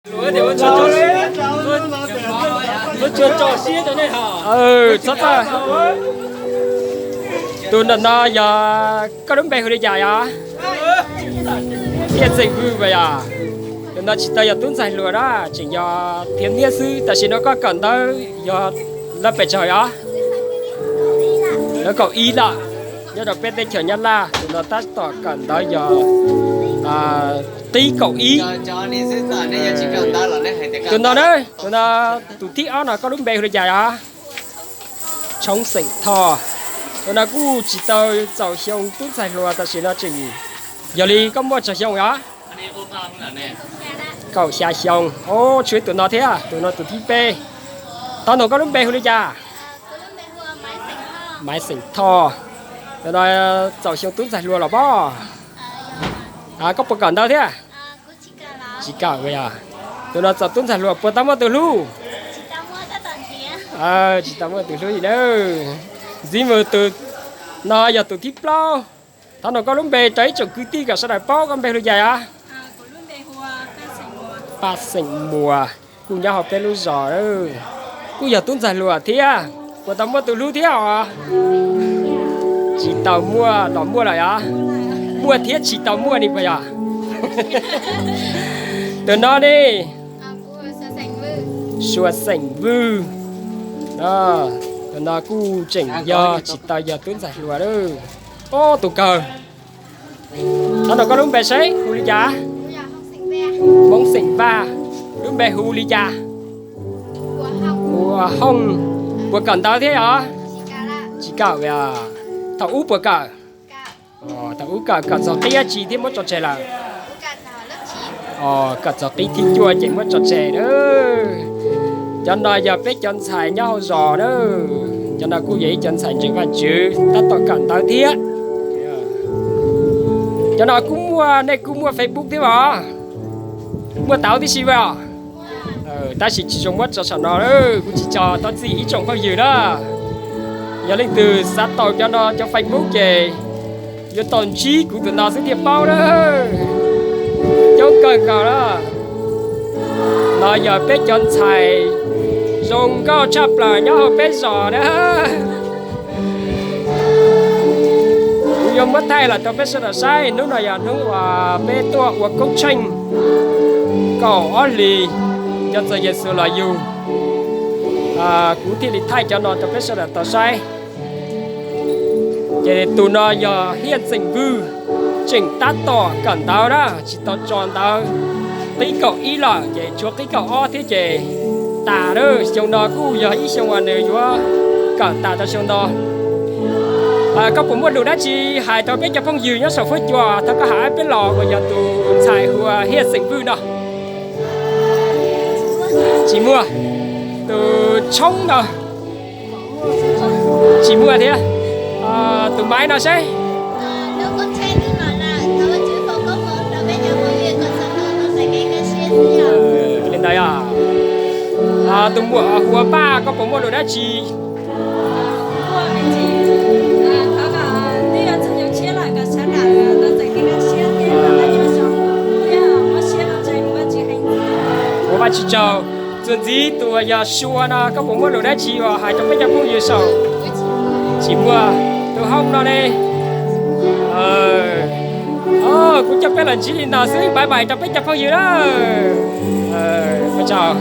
Txhob txawj. Tus ntawm no yog koj lub npe hu li cas yom? Thiaj Xeem Vwj puas yog? Tus no tsis tau yog tub ntxhais hluas na, tseem yog thiab niab xwb. Tam sim no koj kawm ntawv yog lawv pes tsawg yom? Lawv kaum ib lawm. Nyob rau peb teb chaws Nyab Laj, tus no tab tom kawm ntawv yog qib kaum ib. Tus no na, tus no, tus thib ob no koj lub npe hu li cas yom? Tshoob xeem Thoj. Tus no kuj tsis tau txaus xyoo tub ntxhais hluas, tam sim no tseem, yog li koj muaj tsawg xyoo yom? Kaum xya xyoo. Os, tshuav tus no thiab, tus no tus thib peb. Tau nug koj lub npe hu li cas? Maiv xeem Thoj. Tus no txaus xyoo tub ntxhais hluas los pob? Koj puas kawm ntawv thiab? Tsis kawm yog? Tus no txaus tub ntxhais hluas puas tau muaj tus hlub? Tsis tau muaj tus hlub li na. Ntxiv mus tus no yog tus thib plaub. Thov nug koj lub npe rau ib tsoom kwv tij kom sawv daws paub koj npe hu li cas yom? Paj xeem Muas, kuj nyob hauv peb lub zos. Kuj yog tub ntxhais hluas thiab. Puas tau muaj tus hlub thiab os? Tsis tau muaj los muaj lawm yom? Muaj thiab tsis tau muaj ni puas yog? Tus no ne? Suav xeem Vwj. Tus no kuj tseem yog tsis tau yog tub ntxhais hluas lawm. Ob tug kawg. Thov nug koj lub npe seb hu li cas? Hmoob xeem Vaj. Lub npe hu li cas? Hu ua Hooj. Puas kawm ntawv thiab yom? Tsis kawm. Thaum ub puas kawm? Thaum ub kawm, kawm txog qib dab tsi thiab muab tso tseg lawm? Kawm txog qib thib cuaj ces muab tso tseg na. Cov no yog peb cov ntxhais nyob hauv zos na. Cov no kuj yog ib cov ntxhais ntseeg Vajtswv tab tom kawm ntawv thiab. Cov no kuj muaj, nej kuj muaj Facebook thiab os? Muaj tau tib si os. Tab sis tsis zoo muab tso saum no, kuv tsis tso, tov txim ib tsoom phooj ywg na. Yog leej twg xav tau cov no cov Facebook ces yuav tau ntsib kuv tus no xwb thiaj paub na. Coob kawg nkaus na. No yog peb cov ntxhais zoo nkauj tshaj plaws nyob hauv peb zos na. Kuv yuav muab thaij los rau peb sawv daws saib. Hnub no yog hnub uas peb tuaj ua koob tsheej kaum ob hlis nco txog Yexus los yug. Kuv thiaj li thaij cov no rau peb sawv daws tau saib. Ces tus no yog Hiaj Xeem Vwj, tseem tab tom kawm ntawv na, tsis tau tso ntawv. Qib kaum ib lawm ces tshuav qib kaum ob thiab ces tas lawm. Xyoo no kuj yog ib xyoo uas nws yuav kawm tas rau xyoo no. Koj puas muaj lus dab tsi hais rau peb cov phooj ywg nyob saum fuab cua, thov koj hais peb los uas yog tus ntxhais hu ua Hiaj Xeem Vwj no? Tsis muaj. Tus tshoob no? Tsis muaj thiab. Tus maiv no seb? Li ntawd, tus muam hu ua Paj, koj puas muaj lus dab tsi? Ua Vajtswv tsaug. Txuas ntxiv tus uas yog Sua no, koj puas muaj lus dab tsi uas hais rau peb cov phooj ywg saum? Tsis muaj. Tus Hoob no ne? Kuv coj peb los ntsib li no xwb, bye bye rau peb cov phooj ywg na. Ua tsaug.